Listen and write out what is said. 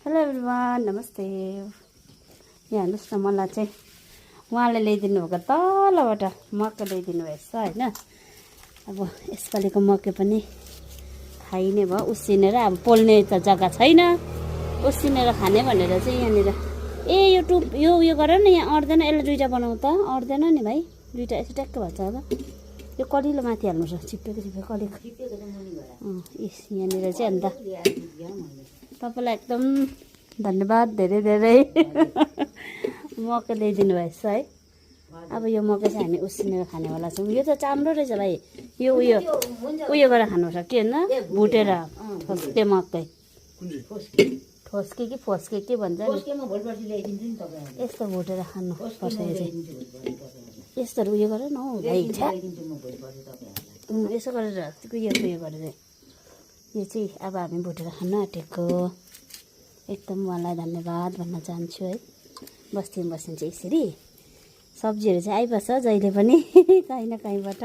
Hello everyone, नमस्ते। यहाँ हेर्नुहोस् न, मलाई चाहिँ उहाँले ल्याइदिनु भएको तलबाट मकै ल्याइदिनु भएछ होइन। अब यसपालिको मकै पनि खाइने भयो, उसिनेर। अब पोल्ने त जग्गा छैन, उसिनेर खाने भनेर चाहिँ यहाँनिर यो गर न, यहाँ अट्दैन। यसलाई दुईवटा बनाऊ त, अट्दैन नि भाइ, दुईवटा यसो ट्याक्क भन्छ। अब यो कलिलो माथि हाल्नुपर्छ, चिप्पेको कलिलो। यहाँनिर चाहिँ अन्त तपाईँलाई एकदम धन्यवाद, धेरै धेरै मकै ल्याइदिनु भएछ है। अब यो मकै चाहिँ हामी उसिनेर खानेवाला छौँ। यो त चाम्रो रहेछ भाइ, यो उयो गरेर खानुपर्छ के होइन, भुटेर त्यो मकै ठोस्के कि फोस्के के भन्छ नि, यस्तो भुटेर खानुपर्छ। यो चाहिँ यस्तोहरू उयो गरेर न हौ भाइ, यसो गरेर उयो गरेर यो चाहिँ अब हामी भुटेर खान आँटेको। एकदम उहाँलाई धन्यवाद भन्न चाहन्छु है। बस्तीमा बस्नु चाहिँ यसरी सब्जीहरू चाहिँ आइबस्छ जहिले पनि कहीँ न कहीँबाट।